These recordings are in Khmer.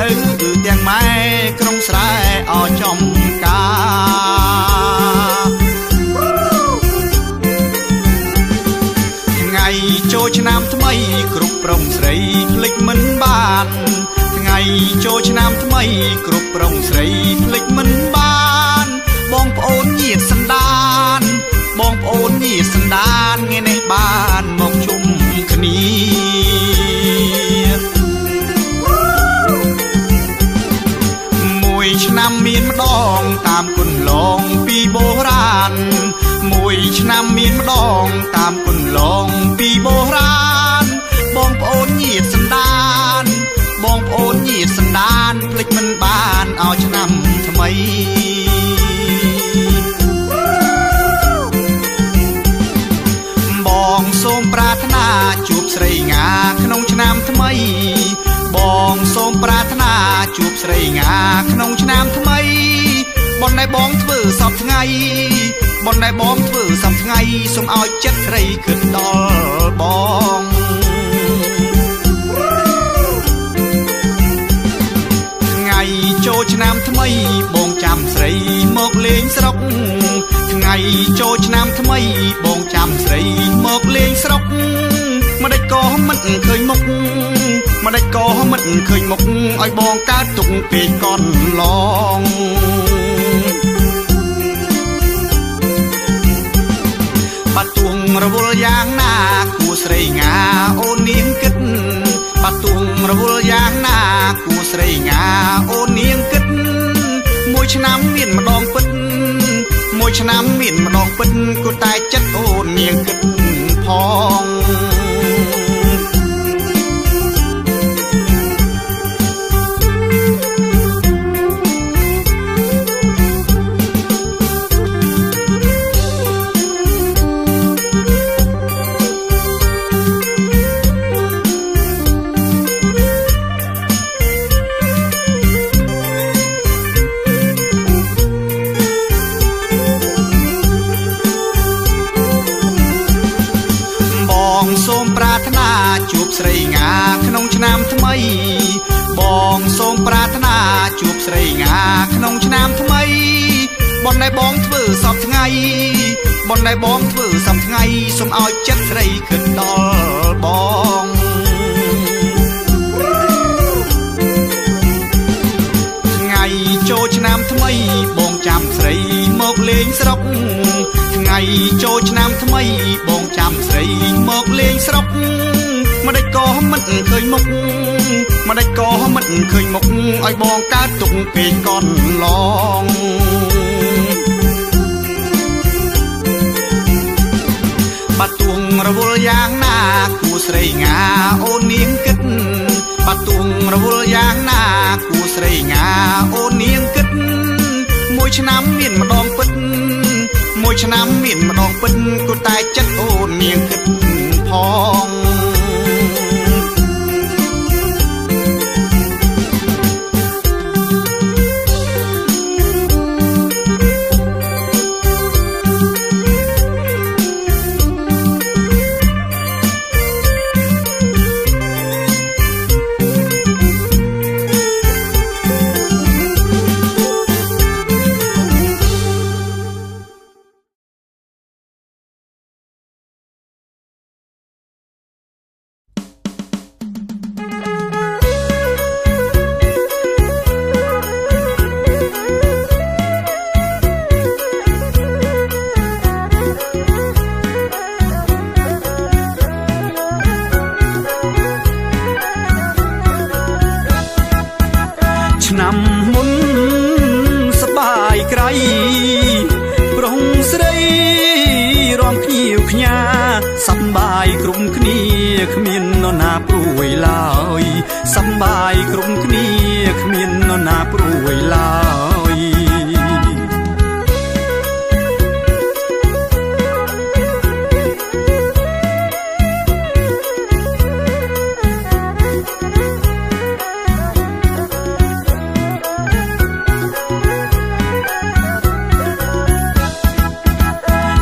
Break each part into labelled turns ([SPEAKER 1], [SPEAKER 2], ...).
[SPEAKER 1] ឪទាំងម៉ែក្រុងស្រែអចំការថ្ងៃចូលឆ្នាំថ្មីគ្រប់ប្រុងស្រីភ្លេចមិនបានថ្ងៃចូលឆ្នាំថ្មីគ្រប់ប្រុងស្រីភ្លេចមិនបានបងប្អូនញាតិសន្តានបងប្អូនញាតិសន្តានថ្ងៃនេះបានមកជុំគ្នាមួយឆ្នាំមានម្ដងតាមគុណឡងពីបុរាណមួយឆ្នាំមានម្ដងតាមគុណឡងពីបុរាណបងប្អូនញាតិសន្តានបងប្អូនញាតិសន្តានភ្លេចមិនបានឲ្យឆ្នាំថ្មីបងសូមប្រាថ្នាជួបស្រីងាក្នុងឆ្នាំថ្មីបងសូមប្រាថ្នាជួបស្រីងាក្នុងឆ្នាំថ្មីប៉ុន្តែបងធ្វើសពថ្ងៃប៉ុន្តែបងធ្វើសពថ្ងៃសូមឲ្យចិត្តស្រីគិតដល់បងថ្ងៃចូលឆ្នាំថ្មីបងចាំស្រីមកលេងស្រុកថ្ងៃចូលឆ្នាំថ្មីបងចាំស្រីមកលេងស្រុកម្ដេចក៏មិនឃើញមុខម្ដេចក៏មិនឃើញមុខឲ្យបងកើតទុកពេកកន្លងបាត់ទួងរវល់យ៉ាងណាគួស្រីងាអូននាងគិតបាត់ទួងរវល់យ៉ាងណាគួស្រីងាអូននាងគិតមួយឆ្នាំមានម្ដងពិតមួយឆ្នាំមានម្ដងពិតគួតែចិត្តអូននាងគិតផងសូមប្រាថ្នាជួបស្រីងាក្នុងឆ្នាំថ្មីបងសូមប្រាថ្នាជួបស្រីងាក្នុងឆ្នាំថ្មីប៉ុន្តែបងធ្វើសពថ្ងៃប៉ុន្តែបងធ្វើសពថ្ងៃសូមឲ្យចិត្តស្រីគិតដល់បងថ្ងៃចូលឆ្នាំថ្មីបងចាំស្រីមកលេងស្រុកថ្ងៃចូលឆ្នាំថ្មីបងចាំស្រីមកលេងស្រុកម្ដេចក៏មិនឃើញមុខម្ដេចក៏មិនឃើញមុខឲ្យបងកើតទុកពេកកន្លងបាត់ទួងរវល់យ៉ាងណាគួស្រីងាអូននាងគិតបាត់ទួងរវល់យ៉ាងណាគួស្រីងាអូននាងគិតមួយឆ្នាំមានម្ដងពិតមួយឆ្នាំមានម្ដងពិតគួតែចិត្តអូននាងគិតផង
[SPEAKER 2] ឆ្នាំមុនសបាយក្រៃប្រុងស្រីរំភ្ញៀវខ្ញាសប្បាយគ្រប់គ្នាគ្មាននរណាព្រួយឡើយសប្បាយគ្រប់គ្នាគ្មាននរណាព្រួយឡើយ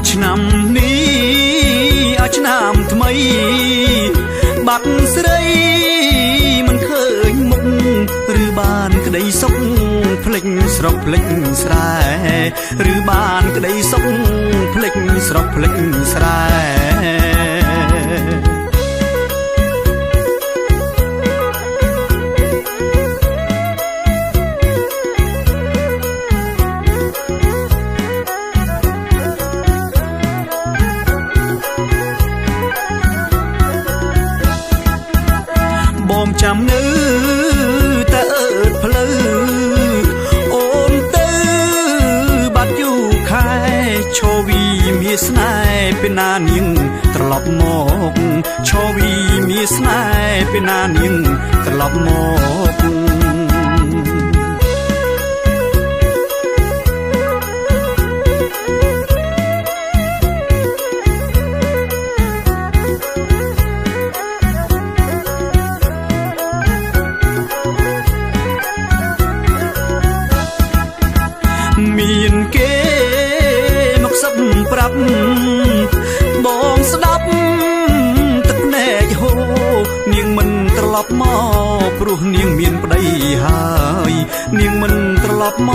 [SPEAKER 2] ឆ្នាំនេះឲ្យឆ្នាំថ្មីបាត់ស្រីមិនឃើញមុខឬបា ស្រុកភ្លេចស្រែឬបានក្តីសុខភ្លេចស្រុកភ្លេចស្រែបងចាំនៅតែអើតផ្លូវអូនទៅបាត់យូរខែឈវីមានស្នេហ៍ពេលណានាងត្រឡប់មកឈវីមានស្នេហ៍ពេលណានាងត្រឡប់មកមានគេមកសឹបប្រាប់បងស្ដាប់ទឹកភ្នែកហូរនាងមិនត្រឡប់មកព្រោះនាងមានប្តីហើយនាងមិនត្រឡប់ម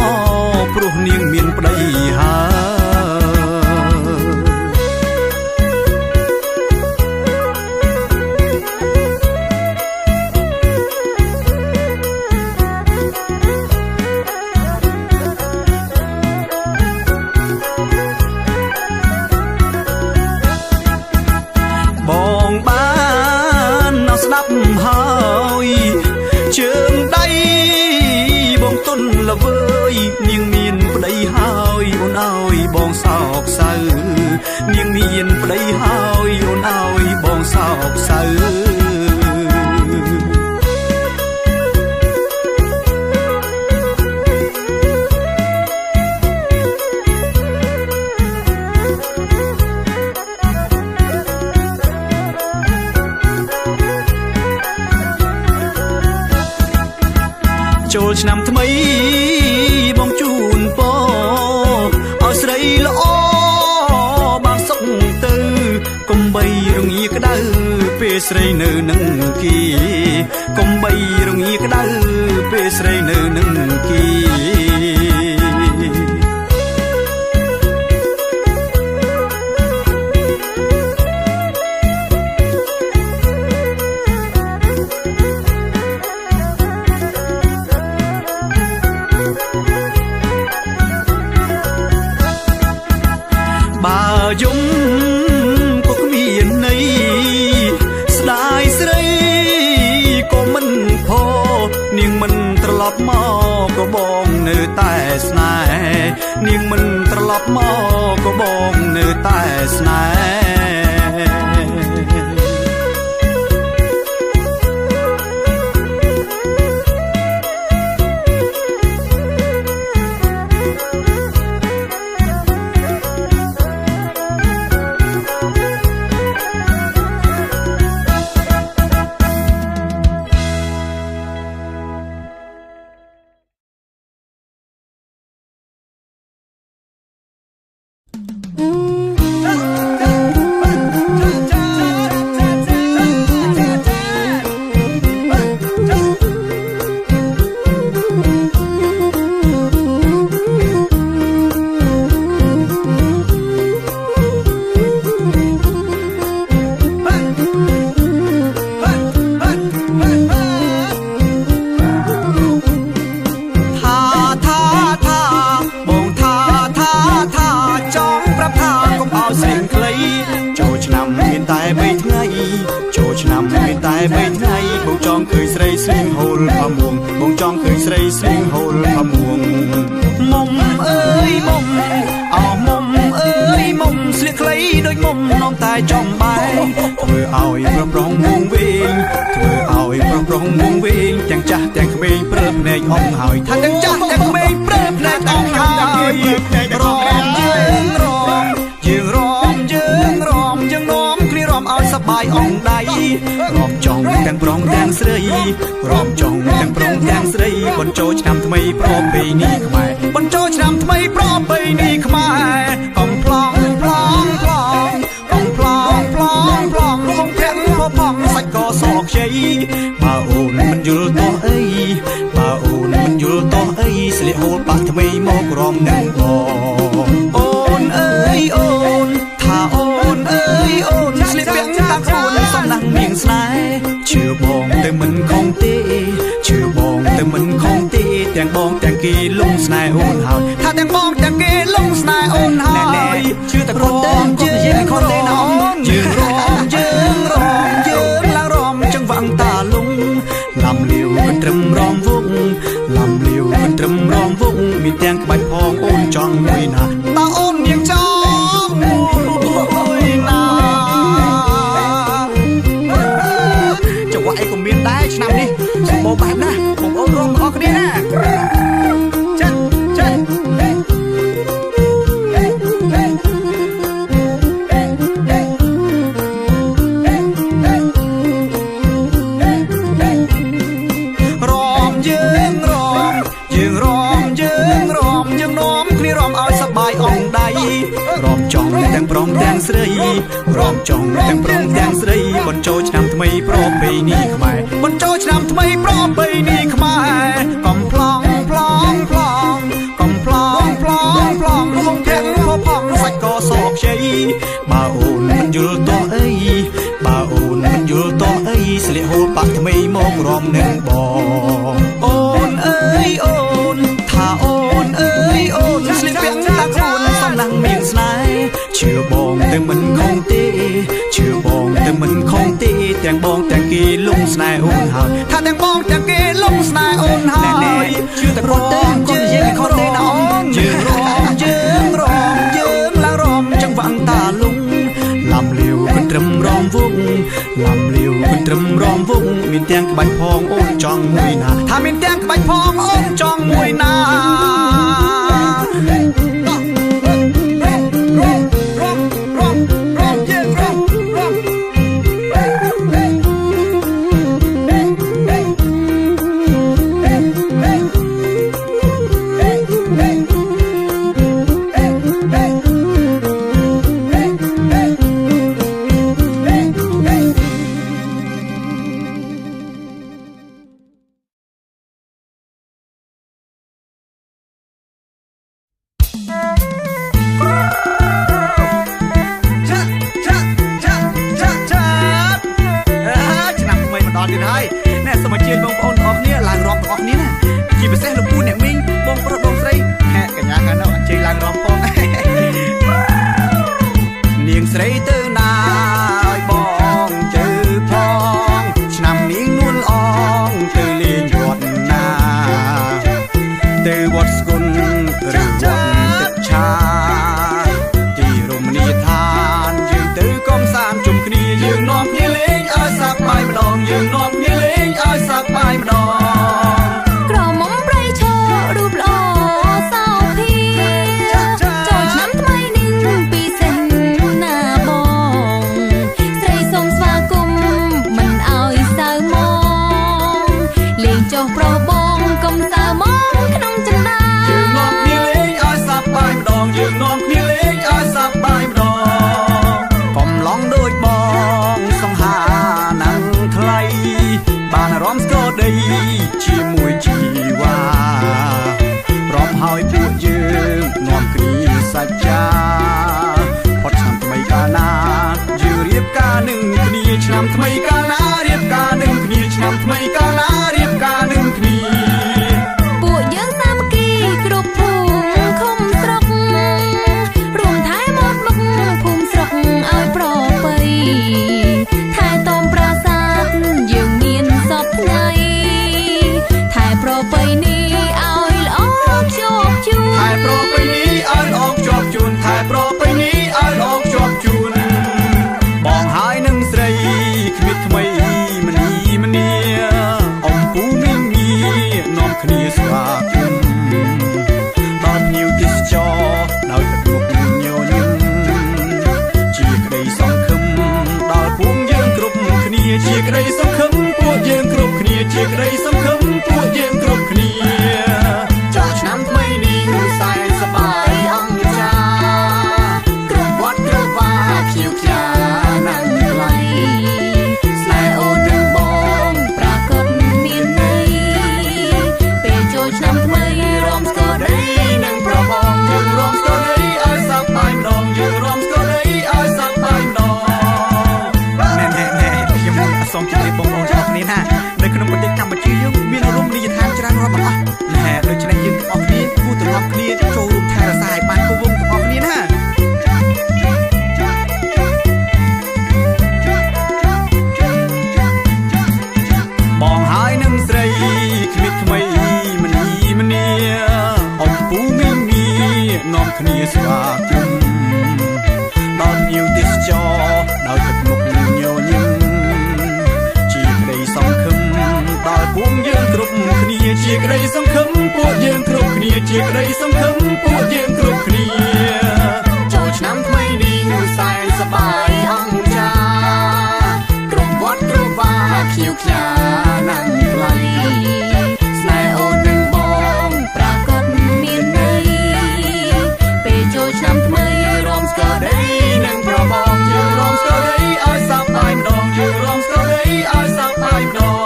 [SPEAKER 2] កព្រោះនាងមានប្តីហើយបងបានស្ដាប់ហើយជើងដៃបងទុនល្វើយនាងមានប្តីហើយអូនអើយបងសោកសៅនាងមានប្តីហើយអូនអើយបងសោកសៅចូលឆ្នាំថ្មីបងជូនពរឲ្យស្រីល្អបានសុខទៅកុំបីរងាក្តៅពេលស្រីនៅនឹងគេកុំបីរងាក្តៅពេលស្រីនៅនឹងគេបើយំក៏គ្មានន័យស្ដាយស្រីក៏មិនផនាងមិនត្រឡប់មកក៏បងនៅតែស្នេហ៍នាងមិនត្រឡប់មកក៏បងនៅតែស្នេហ៍បើអូនមិនយល់តោះអីបើអូនមិនយល់តោះអីស្លៀក ហូលបាក់ថ្មីមករំនឹងបងអូនអើយអូនថាអូនអើយអូនស្លៀកពាក់តាមខ្លួនសំណាស់នាងស្នេហ៍ជឿបងទៅមិនខំទេជឿបងទៅមិនខំទេទាំងបងទាំងគេលងស្នេហ៍អូនហើយថាទាំងបងទាំងគេលងស្នេហ៍អូនហើយជឿតែគាត់ទេគាត់និយាយមិនខុសទេណាអូនយើងរំយើងរំយើងឡើងរំចង្វាក់តាលងឡាំលាវក៏ត្រឹមរំវងឡាំលាវក៏ត្រឹមរំវងមានទាំងក្បាច់ផងអូនចង់មួយណាតើអូននាងចង់មួយណាចង្វាក់អីក៏មានដែរឆ្នាំនេះសម្បូរបែបណាស់បងប្អូនរួមទាំងអស់គ្នាណាចិត្តចិត្តរំយើងរំយើងរំយើងរំយើងនាំគ្នារំឲ្យសប្បាយអង្គដៃរំចង់ទាំងប្រុងទាំងស្រីរំចង់ទាំងប្រុងទាំងស្រីបញ្ចូលឆ្នាំថ្មីប្រពៃណីខ្មែរបញ្ចូលឆ្នាំថ្មីប្រពៃណីខ្មែរកំប្លង់ប្លង់ប្លង់កំប្លង់ប្លង់ប្លង់រងទាំងផងសាច់កសខ្ចីបើអូនមិនយល់តោះអីបើអូនមិនយល់តោះអីស្លៀកហូលបាក់ថ្មីមករំនឹងបងអូនអើយអូនថាអូនអើយអូនស្លៀកពាក់តាមខ្លួនសំណាស់មានស្នេហ៍ជឿបងទៅមិនខំទេជឿបងទៅមិនខំទេទាំងបងទាំងគេលងស្នេហ៍អូនហើយថាទាំងបងទាំងគេលងស្នេហ៍អូនហើយជឿតែគាត់ទេគាត់និយាយមិនខុសទេណាអូនយើងរំយើងរំយើងឡើងរំចង្វាក់តាលងឡាំលាវក៏ត្រឹមរំវងឡាំលាវក៏ត្រឹមរំវងមានទាំងក្បាច់ផងអូនចង់មួយណាថាមានទាំងក្បាច់ផងអូនចង់មួយណាជាមួយជីវ៉ារំហើយពួកយើងនាំគ្នាសច្ចាផុតឆ្នាំថ្មីកាលណាយើងរៀបការនឹងគ្នាឆ្នាំថ្មីកាលណារៀបការនឹងគ្នាឆ្នាំថ្មីកាលណារៀបការនឹងគ្នា
[SPEAKER 3] ពួកយើងសាមគ្គីគ្រប់ភូមិឃុំស្រុករួមថែមាត់មុខភូមិស្រុកឲ្យប្រពៃថែទាំប្រាសាទយើងមានសពថ្ងៃប្រពៃណីឲ្យល្អខ្ជាប់ជូន
[SPEAKER 2] ថែប្រពៃណីឲ្យល្អខ្ជាប់ជូនថែប្រពៃណីឲ្យល្អខ្ជាប់ជូនបងហើយនឹងស្រីគ្មានថ្មីមនីមនីអំពូមីមីនាំគ្នាស្វាគមន៍ដល់ភ្ញៀវទេសចរដោយទឹកមុខញញឹមជាក្តីសង្ឃឹមដល់ពួកយើងគ្រប់គ្នាជាក្តីសង្ឃឹមពួកយើងគ្រប់គ្នាជាក្តីសង្ឃឹមពួកយើងគ្រប់គ្នាចូលឆ្នាំថ្មីនេះសែនសប្បាយអង្គចាគ្រប់វត្តគ្រប់វាភ្ញៀវខ្យាណាំថ្លៃ
[SPEAKER 3] ស្នេហ៍អូននឹងបងប្រាកដមានន័យពេលចូលឆ្នាំថ្មីរំស្គាល់
[SPEAKER 2] ក្នុងប្រទេសកម្ពុជាយើងមានរមណីយដ្ឋានច្រើនរាប់មិនអស់ណែដូច្នេះយើងទាំងអស់គ្នាគួរត្រឡប់គ្នាចូលរួមថែរក្សាឲ្យបានគង់វង្សទាំងអស់គ្នាណាបងហើយនឹងស្រីគ្មានថ្មីមនីមនីអ៊ំពូមីមីនាំគ្នាស្វាគមន៍ដល់ភ្ញៀវទេសចរដោយទឹកមុខញញឹមជាក្តីសង្ឃឹមដល់ពួកយើងគ្រប់គ្នាជាក្តីសង្ឃឹមពួកយើងគ្រប់គ្នាជាក្តីសង្ឃឹមពួកយើងគ្រប់គ្នាចូលឆ្នាំថ្មីនេះសែនសប្បាយអង្ចាគ្រប់វត្តគ្រប់វាខៀវខ្ញាណាំងថ្លៃ
[SPEAKER 3] ស្នេហ៍អូននឹងបងប្រាកដមានន័យពេលចូលឆ្នាំថ្មីរំស្គាល់ដី
[SPEAKER 2] នឹងប្របងយើងរំស្គាល់ដីឲ្យសប្បាយម្ដងយើងរំស្គាល់ដីឲ្យសប្បាយម្ដង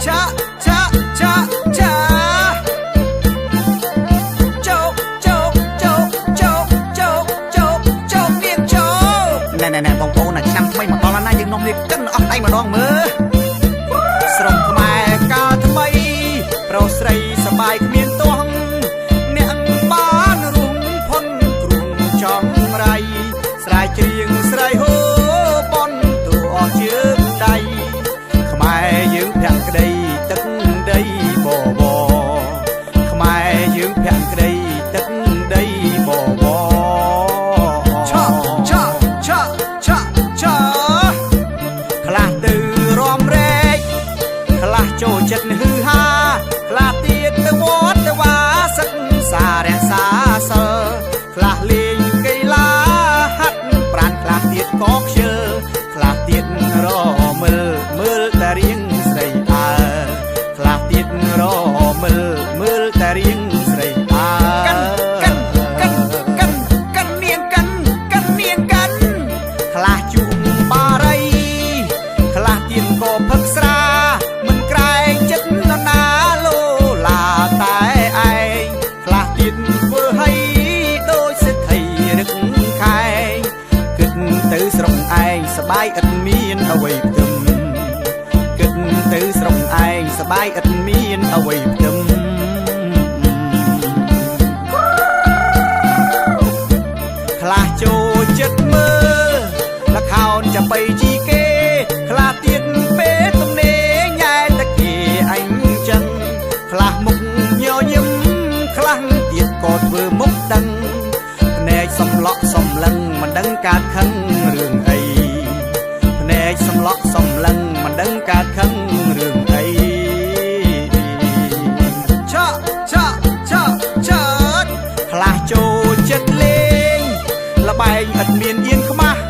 [SPEAKER 2] ឆាឆាឆាឆាជោកជោកជោកជោកជោកជោកជោកនាងជោកណែណែណែបងប្អូនណាឆ្នាំថ្មីមកដល់ហើយណាយើងនាំគ្នាកិនអស់ដៃម្ដងមើលស្រុកខ្មែរកាលថ្មីប្រុសស្រីសប្បាយគ្មានទាស់អ្នកបានរុំផុនគ្រងចង់រៃស្រែកច្រៀងស្រែកហូបនទូអស់ជើងដៃខ្មែរយើងភក្តីទឹកដីបវរខ្មែរយើងភក្តីទឹកដីបវរឆាឆាឆាឆាឆាខ្លះទៅរំរែកខ្លះចូលចិត្តហឺហាខ្លះទៀតទៅវត្តទៅវាសិក្សារក្សាសិលខ្លះលេងកីឡាហាត់ប្រានខ្លះទៀតក៏ខ្ជិលខ្លះទៀតរមិលមើលតែរៀងស្រីអើខ្លះទៀតរមិលមើលតែរៀងស្រីអើកិនកិនកិនកិនកិននាងកិនកិននាងកិនខ្លះជក់បារីខ្លះទៀតក៏ផឹកស្រាមិនក្រែងចិត្តនរណាលោឡាតែឯងខ្លះទៀតធ្វើឲ្យដូចសេដ្ឋីរឹកខែងគិតទៅស្រុកឯងសប្បាយឥតមានអ្វីផ្ទឹមគិតទៅស្រុកឯងសប្បាយឥតមានអ្វីផ្ទឹមខ្លះចូលចិត្តមើលល្ខោនចាំបីជីគេខ្លះទៀតពេលទំនេរញ៉ែតគេអញចឹងខ្លះមុខញញឹមខ្លះទៀតក៏ធ្វើមុខដឹងភ្នែកសំឡក់សំឡឹងមិនដឹងកើតខឹងរឿងអីភ្នែកសំឡក់សំឡឹងមិនដឹងកើតខឹងរឿងអីឆាឆាឆាឆាខ្លះចូលចិត្តលេងល្បែងឥតមានអៀនខ្មាស់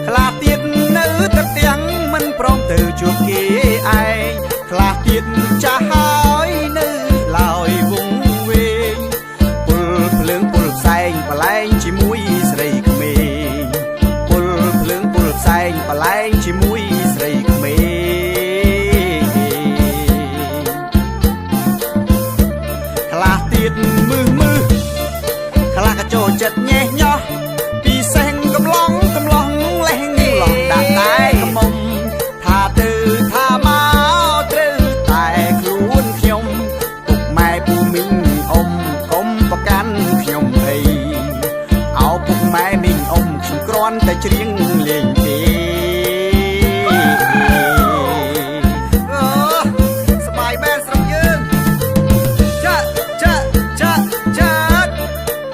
[SPEAKER 2] ខ្លះទៀតនៅតែទាំងមិនព្រមទៅជួបគេឯងខ្លះទៀតចាស់ហើយនៅឡើយវងវែងពុលភ្លើងពុលផ្សែងបលែងជាមួយស្រីក្មេងពុលភ្លើងពុលផ្សែងបលែងជាមួយស្រីក្មេងខ្លះទៀតមឹសមឹសខ្លះក៏ចូលចិត្តញេះញោះពីសេះកំឡងកំឡងលេះឡងដាក់តែកំមុំថាទៅថាមកត្រូវតែខ្លួនខ្ញុំពុកម៉ែពូមីងអ៊ំកុំប្រកាន់ខ្ញុំអីអោពុកម៉ែមីងអ៊ំខ្ញុំគ្រាន់តែច្រៀងលេងទេអូសប្បាយមែនស្រុកយើងចាចាចាចា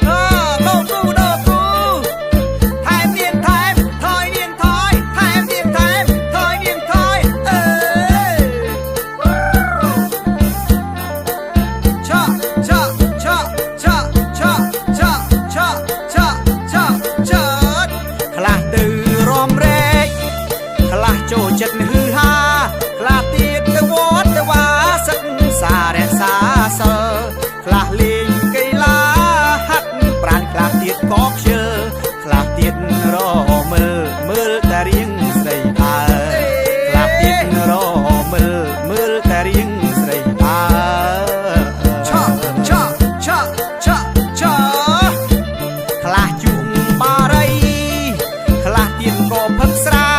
[SPEAKER 2] អើលោកពូដល់ពូថែមនាងថែមថយនាងថយថែមនាងថែមថយនាងថយអើឆាឆាឆាឆាឆាឆាឆាឆាឆាឆាខ្លះទៅរំរ
[SPEAKER 1] ចូលចិត្តហឺហាខ្លះទៀតទៅវត្តទៅវាសិក្សារក្សាសិលខ្លះលេងកីឡាហាត់ប្រានខ្លះទៀតក៏ខ្ជិលខ្លះទៀតរមើលមើលតែរៀងស្រីដើរខ្លះទៀតរមើលមើលតែរៀងស្រីដើរ
[SPEAKER 2] ឆឆឆឆឆ
[SPEAKER 1] ខ្លះជុំបារីខ្លះទៀតក៏ផឹកស្រា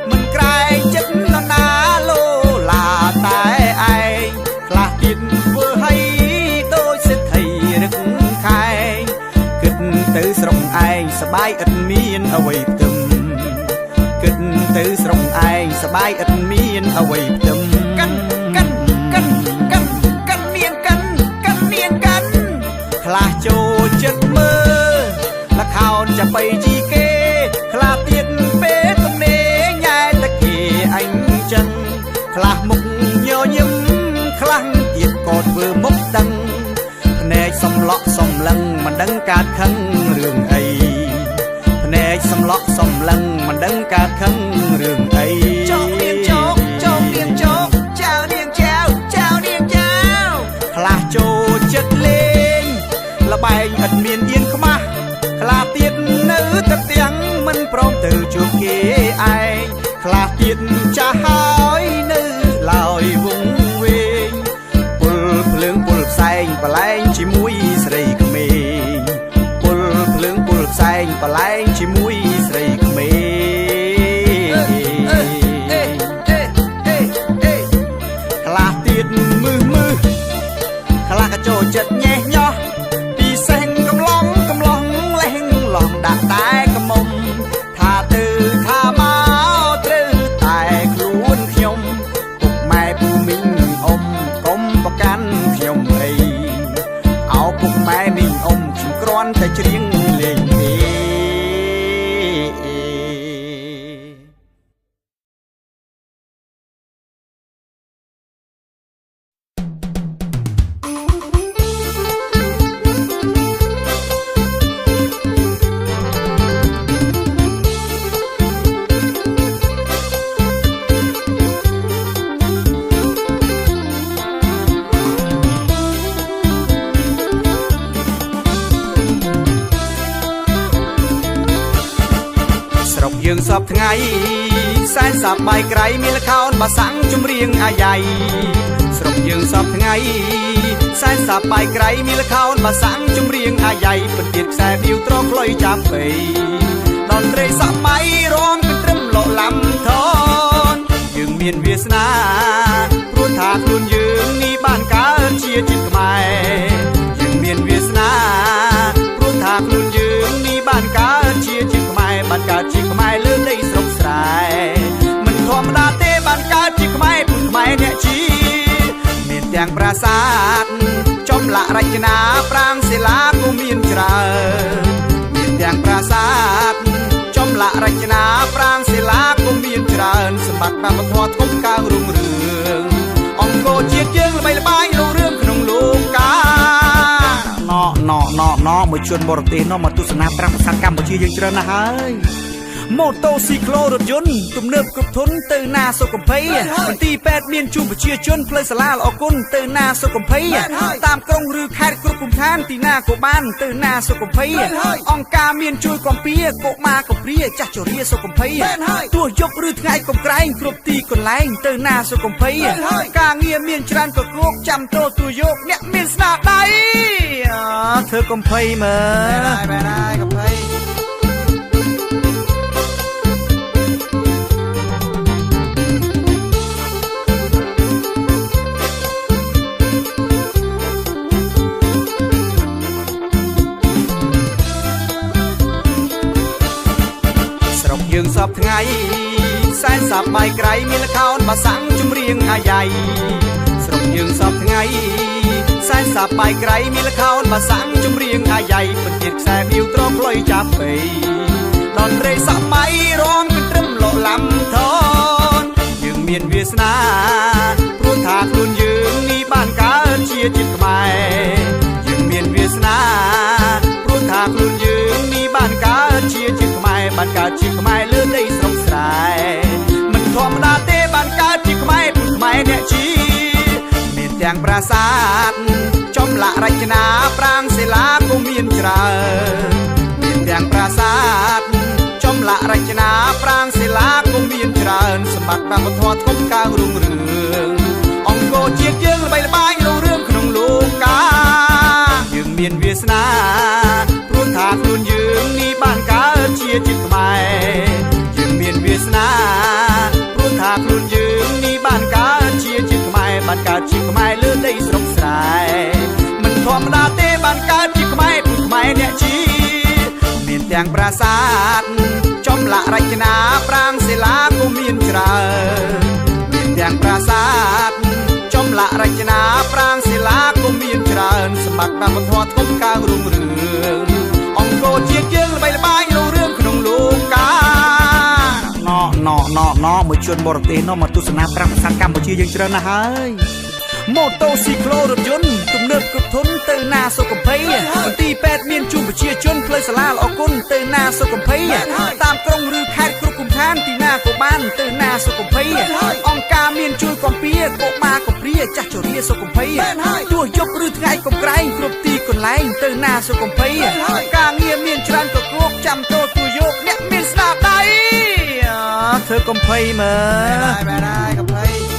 [SPEAKER 1] មិនក្រែងចិត្តនរណាលោឡាតែឯងខ្លះទៀតធ្វើឲ្យដូចសេដ្ឋីរឹកខែងគិតទៅស្រុកឯងសបាយឥតមានអ្វីផ្ទឹមគិតទៅស្រុកឯងសបាយឥតមានអ្វីផ្ទឹម
[SPEAKER 2] កិនកិនកិនកិនកិននាងកិនកិននាងកិន
[SPEAKER 1] ខ្លះចូលចិត្តមើលល្ខោនចាបៃជីគេខ្លះទៀតពេលទំនេរញ៉ែតគេអញចឹងខ្លះមុខញញឹមខ្លះទៀតក៏ធ្វើមុខដឹងភ្នែកសំឡក់សំឡឹងមិនដឹងកើតខឹងរឿងអីភ្នែកសំឡក់សំឡឹងមិនដឹងកើតខឹងរឿងអី
[SPEAKER 2] ចោកនាងចោកចោកនាងចោកចៅនាងចៅចៅនាងចៅ
[SPEAKER 1] ខ្លះចូលចិត្តលេងល្បែងឥតមានអៀនខ្មាស់ខ្លះទៀតនៅតែទាំងមិនព្រមទៅជួបគេឯងខ្លះទៀតចាស់ហើយនៅឡើយវងវែងពុលភ្លើងពុលផ្សែងបលែងជាមួយស្រីក្មេងពុលភ្លើងពុលផ្សែងបលែងជាមួយស្រីក្មេង
[SPEAKER 2] អេអេអេអេអេ
[SPEAKER 1] ខ្លះទៀតមឹសមឹសខ្លះក៏ចូលចិត្តញេះញោះពីសេះកំឡងកំឡងលេះឡងដាក់តែកមុំថាទៅថាមកត្រូវតែខ្លួនខ្ញុំពុកម៉ែពូមីងអ៊ំកុំប្រកាន់ខ្ញុំអីអោពុកម៉ែមីងអ៊ំខ្ញុំគ្រាន់តែច្រៀងលេងទេ ស្រុកយើងសពថ្ងៃសែនសប្បាយក្រៃមានល្ខោនបាសាំងចម្រៀងអាយ៉ៃស្រុកយើងសពថ្ងៃសែនសប្បាយក្រៃមានល្ខោនបាសាំងចម្រៀងអាយ៉ៃពិនទៀតខ្សែបៀវត្រខ្លុយចាប់ពៃតន្ត្រីសម័យរំកន្ត្រឹមលក់ឡាំថនយើងមានវាសនាព្រោះថាខ្លួនយើងនេះបានកើតជាជាតិខ្មែរយើងមានវាសនាព្រោះថាខ្លួនយើងនេះបានកើតជាជាតិខ្មែរបានកើតជាខ្មែរលើដីស្រុកស្រែមិនធម្មតាទេបានកើតជាខ្មែរពុទ្ធខ្មែរអ្នកជាមានទាំងប្រាសាទចំលាក់រចនាប្រាង្គសិលាក៏មានច្រើនមានទាំងប្រាសាទចំលាក់រចនាប្រាង្គសិលាក៏មានច្រើនសម្បត្តិវប្បធម៌ធំកើងរុងរឿងអង្គរជាតិយើងល្បីល្បាញរុងរឿងក្នុងលោកកាណណណណមួយជនបរទេសនោះមកទស្សនាប្រាសាទកម្ពុជាយើងច្រើនណាស់ហើយម៉ូតូស៊ីក្លូរថយន្តទំនើបគ្រប់ធនទៅណាសុកំភៃមន្ទីរពេទ្យមានជូនប្រជាជនផ្លូវសាលាល្អគុណទៅណាសុកំភៃតាមក្រុងឬខេត្តគ្រប់ភូមិឋានទីណាក៏បានទៅណាសុកំភៃអង្គការមានជួយកំពៀកុមារកំព្រាចាស់ជរាសុកំភៃទោះយប់ឬថ្ងៃកុំក្រែងគ្រប់ទីកន្លែងទៅណាសុកំភៃការងារមានច្រើនក៏គោកចាំតទួយកអ្នកមានស្នាដៃធ្វើកំភៃមើល
[SPEAKER 2] មែនហើយកំភៃ
[SPEAKER 1] ស្រុកយើងសពថ្ងៃសែនសប្បាយក្រៃមានល្ខោនបាសាំងចម្រៀងអាយ៉ៃស្រុកយើងសពថ្ងៃសែនសប្បាយក្រៃមានល្ខោនបាសាំងចម្រៀងអាយ៉ៃពិនទៀតខ្សែបៀវត្រខ្លុយចាប់ពៃតន្ត្រីសម័យរំកន្ត្រឹមលក់ឡាំថនយើងមានវាសនាព្រោះថាខ្លួនយើងនេះបានកើតជាជាតិខ្មែរយើងមានវាសនាព្រោះថាខ្លួនយើងនេះបានកើតជាជាតិខ្មែរបានកើតជាខ្មែរលើដីស្រុកស្រែមិនធម្មតា ប្រាសាទ ចម្លាក់រចនាប្រាង្គសិលាក៏មានច្រើន មានទាំងប្រាសាទ ចម្លាក់រចនាប្រាង្គសិលាក៏មានច្រើន សម្បត្តិវប្បធម៌ធំកើងរុងរឿង អង្គរជាតិយើងល្បីល្បាញរុងរឿងក្នុងលោកកា យើងមានវាសនា ព្រោះថាខ្លួនយើងនេះបានកើតជាជាតិខ្មែរ យើងមានវាសនា ព្រោះថាខ្លួនយើងនេះបានកើតជាជាតិខ្មែរ បានកើតជាខ្មែរលើដីស្រុកស្រែ មិនធម្មតាទេ បានកើតជាខ្មែរ ព្រោះខ្មែរអ្នកជា មានទាំងប្រាសាទ ចម្លាក់រចនាប្រាង្គសិលាក៏មានច្រើន មានទាំងប្រាសាទ ចម្លាក់រចនាប្រាង្គសិលាក៏មានច្រើន សម្បត្តិវប្បធម៌ធំកើងរុងរឿង អង្គរជាតិយើងល្បីល្បាញរុងរឿងក្នុងលោកកា
[SPEAKER 2] ណណណណមួយជនបរទេសនោះមកទស្សនាប្រាសាទកម្ពុជាយើងច្រើនណាស់ហើយ ម៉ូតូស៊ីក្លូរថយន្តទំនើបគ្រប់ធន ទៅណាសុខភ័យ មន្ទីរពេទ្យមានជូនប្រជាជន ផ្លូវសាលាល្អគុណ ទៅណាសុខភ័យ តាមក្រុងឬខេត្តគ្រប់គុំឋាន ទីណាក៏បាន ទៅណាសុខភ័យ អង្គការមានជួយកំពៀកុមារកំព្រាចាស់ជរាសុខភ័យ ទោះយប់ឬថ្ងៃកុំក្រែង គ្រប់ទីកន្លែង ទៅណាសុខភ័យ ការងារមានច្រើនកគោក ចាំតទួយកអ្នកមានស្នាដៃ ធ្វើកំភៃមើល
[SPEAKER 1] បែរហើយកំភៃ។